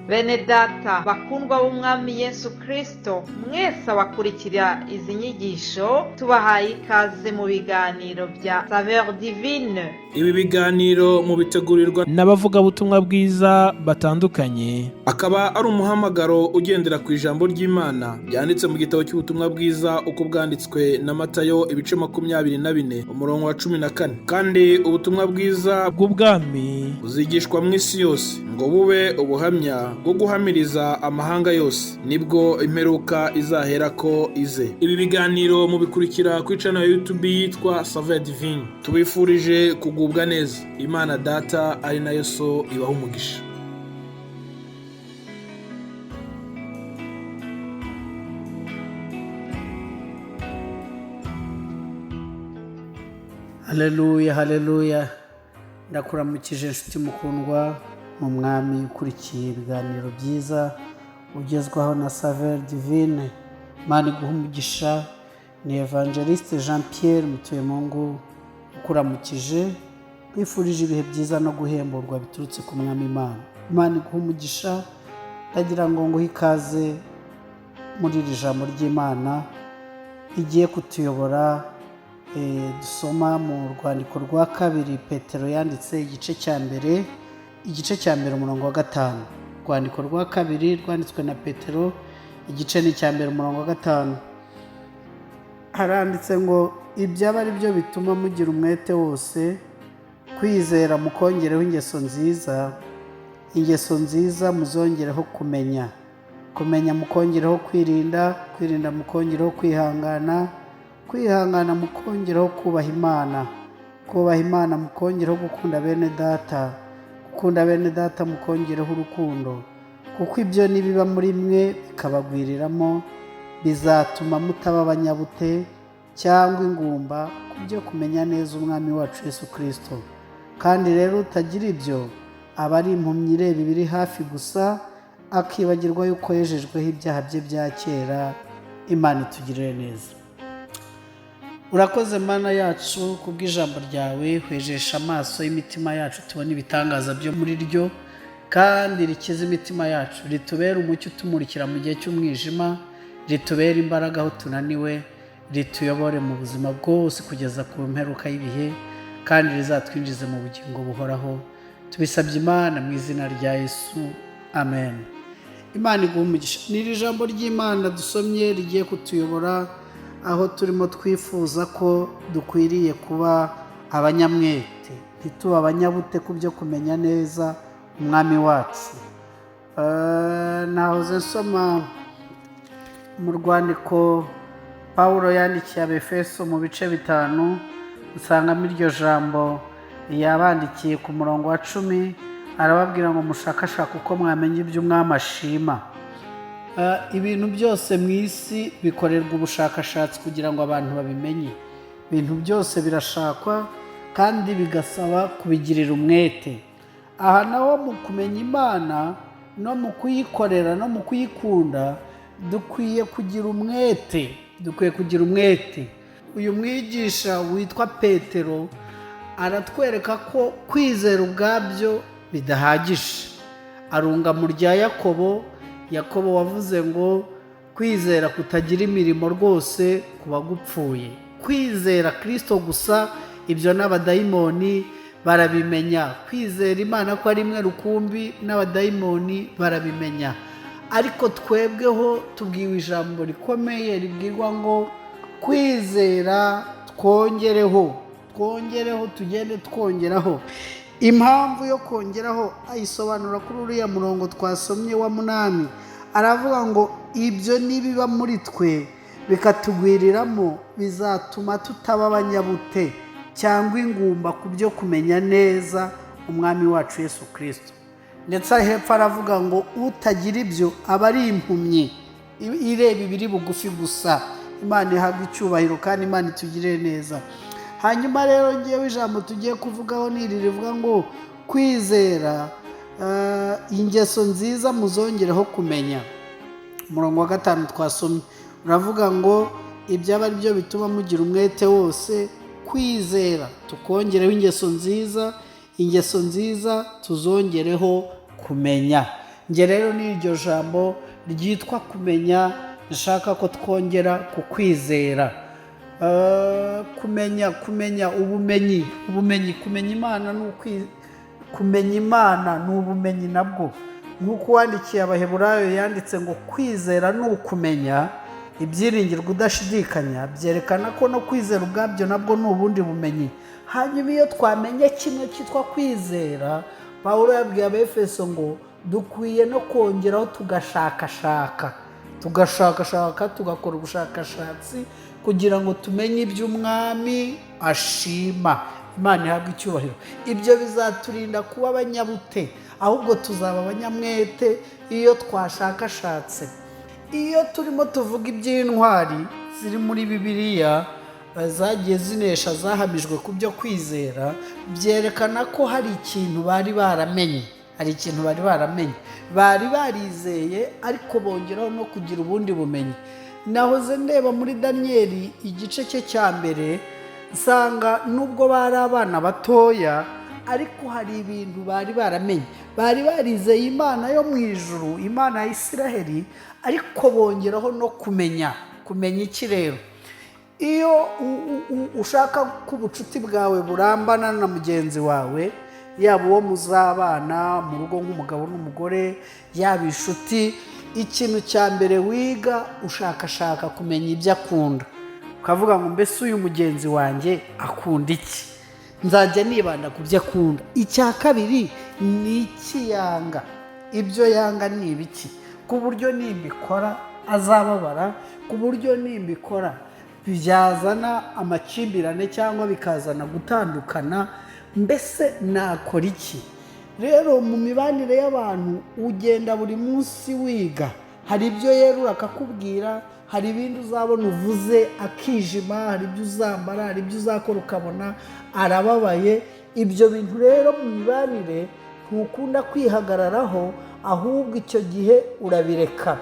Bene data bakundwa b'Umwami Yesu Kristo, mwese abakurikira izi nyigisho, tubahaye ikaze mu biganiro bya Saveur Divine. Ibi biganiro mubitegurirwa n'abavugabutumwa bwiza batandukanye, akaba ari umuhamagaro ugendera ku ijambo ry'Imana ryanditse mu gitabo cy'ubutumwa bwiza uko bwanditswe na Matayo, ibice 24, umurongo wa 14. Kandi ubutumwa bwiza bw'ubwami buzigishwa mu isi yose ngo bube ubuhamya bwo guhamiriza amahanga yose, nibwo imperuka izaherako ize. Ibi biganiro mubikurikira kuri channel ya YouTube yitwa Saveur Divine. Tubifurije kugubwa neza. Imana Data ari nayo So ibaha umugisha. Haleluya, haleluya! Ndakuramukije inshuti mukundwa mu Mwami, ukurikiye ibiganiro byiza ugezwaho na Saveur Divine. Imana iguha umugisha. Ni Evangeliste Jean Pierre Mutuyemungu ukuramukije, nkwifurije ibihe byiza no guhemburwa biturutse ku Mwami Imana. Imana iguha umugisha. Ndagira ngo nguhe ikaze muri iri jambo ry'Imana rigiye kutuyobora. Dusoma mu rwandiko rwa kabiri Petero yanditse, igice cya mbere, umurongo wa 5. Urwandiko rwa kabiri rwanditswe na Petero, igice ni icya mbere, umurongo wa 5. Haranditse ngo: "Ibyaba ari byo bituma mugira umwete wose, kwizera mukongereho ingeso nziza, ingeso nziza muzongereho kumenya, kumenya mukongereho kwirinda, kwirinda mukongereho kwihangana, kwihangana mukongereho kubaha Imana, kubaha Imana mukongereho gukunda bene data, gukunda bene data mukongereho urukundo. Kuko ibyo nibiba muri mwe bikabagwiriramo, bizatuma mutaba abanyabute cyangwa ingumba ku byo kumenya neza Umwami wacu Yesu Kirisito. Kandi rero utagira ibyo aba ari impumyi ireba ibiri hafi gusa, akibagirwa yuko yejejweho ibyaha bye bya kera." Imana itugirire neza. Urakoze Mana yacu kubw'ijambo ryawe. Hwejesha amaso y'imitima yacu tubone ibitangaza byo muri ryo, kandi rikize imitima yacu, ritubere umucyo utumurikira mu gihe cy'umwijima, ritubere imbaraga aho tunaniwe, rituyobore mu buzima bwose kugeza ku mperuka y'ibihe, kandi rizatwinjize mu bugingo buhoraho. Tubisabye Imana mu izina rya Yesu, amen. Imana iguha umugisha. Ni iri jambo ry'Imana dusomye rigiye kutuyobora aho turimo twifuza ko dukwiriye kuba abanyamwete, ntitube abanyabute ku byo kumenya neza Umwami wacu. Nahoze nsoma mu rwandiko Pawulo yandikiye Abefeso mu bice 5, nsangamo iryo jambo yabandikiye ku murongo wa 10, arababwira ngo: "Mushakashake uko mwamenya ibyo Umwami ashima." Ibintu byose mu isi bikorerwa ubushakashatsi kugira ngo abantu babimenye. Ibintu byose birashakwa kandi bigasaba kubigirira umwete. Aha naho mu kumenya Imana no mu kuyikorera no mu kuyikunda dukwiye kugira umwete, dukwiye kugira umwete. Uyu mwigisha witwa Petero aratwereka ko kwizera ubwabyo bidahagije. Arunga mu rya Yakobo, Yakobo wavuze ngo kwizera kutagira imirimo rwose kuba gupfuye. Kwizera Kirisito gusa, ibyo n'abadayimoni barabimenya. Kwizera Imana ko ari imwe rukumbi, n'abadayimoni barabimenya. Ariko twebweho tubwiwe ijambo rikomeye ribwirwa ngo kwizera twongereho, twongereho, tugende twongeraho. Impamvu yo kongeraho ayisobanura kuri uriya murongo twasomye wa 8. Aravuga ngo ibyo nibiba muri twe bikatugwiriramo, bizatuma tutaba abanyabute cyangwa ingumba ku byo kumenya neza Umwami wacu Yesu Kirisito. Ndetse hepfo aravuga ngo utagira ibyo aba ari impumyi ireba ibiri bugufi gusa. Imana ihabwe icyubahiro kandi Imana itugirire neza. Hanyuma rero ngewe ijambo tugiye kuvugaho ni iri rivuga ngo kwizera, ingeso nziza muzongereho kumenya. Umurongo wa 5 twasomye uravuga ngo ibyaba ari byo bituma mugira umwete wose, kwizera tukongereho ingeso nziza, ingeso nziza tuzongereho kumenya. Njye rero ni iryo jambo ryitwa kumenya nshaka ko twongera ku kwizera. Kumenya ubumenyi, kumenya Imana ni kumenya Imana ni ubumenyi nabwo. Nk'uko uwandikiye Abaheburayo yanditse ngo kwizera ni ukumenya ibyiringirwa udashidikanya, byerekana ko no kwizera ubwabyo nabwo ni ubundi bumenyi. Hanyuma iyo twamenye kimwe cyitwa kwizera, Pawulo yabwiye Abefeso ngo dukwiye no kongeraho tugashakashaka, tugashakashaka, tugakora ubushakashatsi kugira ngo tumenye ibyo umwami ashima. Imana ihabwe icyubahiro. Ibyo bizaturinda kuba abanyabute, ahubwo tuzaba abanyamwete iyo twashakashatse. Iyo turimo tuvuga iby'intwari ziri muri Bibiliya zagiye zinesha, zahamijwe ku byo kwizera, byerekana ko hari ikintu bari baramenye, hari ikintu bari baramenye, bari barizeye, ariko bongeraho no kugira ubundi bumenyi. Nahoze ndeba muri Daniyeli igice cye cya mbere, nsanga nubwo bari abana batoya, ariko hari ibintu bari baramenye. Bari barizeye Imana yo mu ijuru, Imana ya Isiraheli, ariko bongeraho no kumenya. Kumenya iki rero? Iyo ushaka ko ubucuti bwawe burambana na mugenzi wawe, yaba uwo muzabana mu rugo nk'umugabo n'umugore, yaba inshuti, ikintu cya mbere wiga ushakashaka kumenya ibyo akunda. Ukavuga ngo mbese uyu mugenzi wanjye akunda iki? Nzajya nibanda ku byo akunda. Icya kabiri ni iki yanga? Ibyo yanga ni ibiki? Ku buryo nimbikora azababara, ku buryo nimbikora byazana amakimbirane cyangwa bikazana gutandukana, mbese nakora iki? Rero mu mibanire y'abantu ugenda buri munsi wiga. Hari ibyo yerura akakubwira, hari ibindi uzabona uvuze akijima, hari ibyo uzambara, hari ibyo uzakora ukabona arababaye. Ibyo bintu rero mu mibanire ntukunda kwihagararaho, ahubwo icyo gihe urabireka,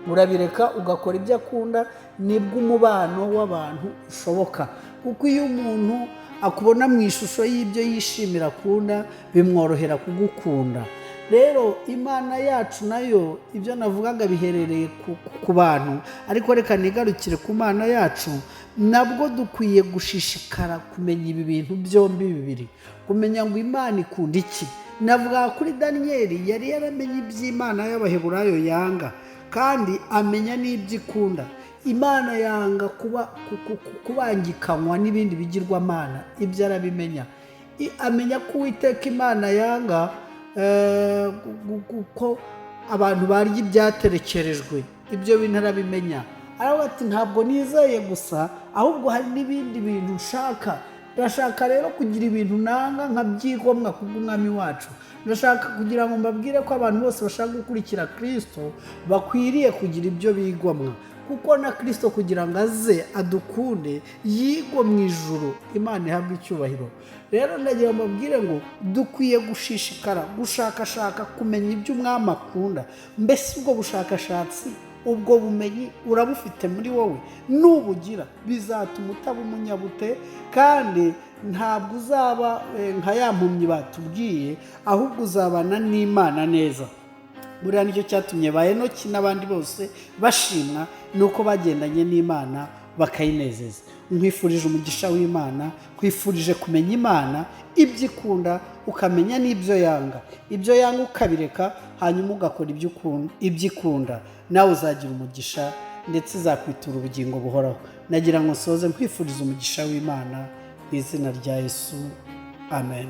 urabireka ugakora ibyo akunda, nibwo umubano w'abantu ushoboka. Kuko iyo umuntu akubona mu ishusho y'ibyo yishimira akunda, bimworohera kugukunda. Rero Imana yacu nayo, ibyo navugaga biherereye ku bantu, ariko reka nigarukire ku Mana yacu. Nabwo dukwiye gushishikara kumenya ibi bintu byombi bibiri, kumenya ngo Imana ikunda iki. Navuga kuri Daniyeli, yari yaramenye iby'Imana y'Abaheburayo yanga, kandi amenya n'ibyo ikunda. Imana yanga kubangikanywa n'ibindi bigirwamana, ibyo arabimenya. Amenya ko Uwiteka Imana yanga ko abantu barya ibyaterekerejwe, ibyo bintu arabimenya. Aravuga ati ntabwo nizeye gusa, ahubwo hari n'ibindi bintu nshaka. Ndashaka rero kugira ibintu nanga nkabyigomwa kubw'umwami wacu. Ndashaka kugira ngo mbabwire ko abantu bose bashaka gukurikira Kristo bakwiriye kugira ibyo bigomwa, kuko na Kristo kugira ngo aze adukunde yigomwe ijuru. Imana ihabwe icyubahiro. Rero ndagira ngo mbabwire ngo dukwiye gushishikara gushakashaka kumenya ibyo umwami akunda. Mbese ubwo bushakashatsi, ubwo bumenyi urabufite muri wowe? Nubugira bizatuma utaba umunyabute, kandi ntabwo uzaba nka ya mpumyi batubwiye, ahubwo uzabana n'Imana neza. Buriya nicyo cyatumye ba Enoki n'abandi bose bashimwa, ni uko bagendanye n'Imana bakayinezeza. Nkwifurije umugisha w'Imana, nkwifurije kumenya Imana ibyo ikunda, ukamenya n'ibyo yanga, ibyo yanga ukabireka, hanyuma ugakora ibyo ikunda, nawe uzagira umugisha ndetse izakwitura ubugingo buhoraho. Nagira ngo nsoze nkwifuriza umugisha w'Imana mu izina rya Yesu, amen.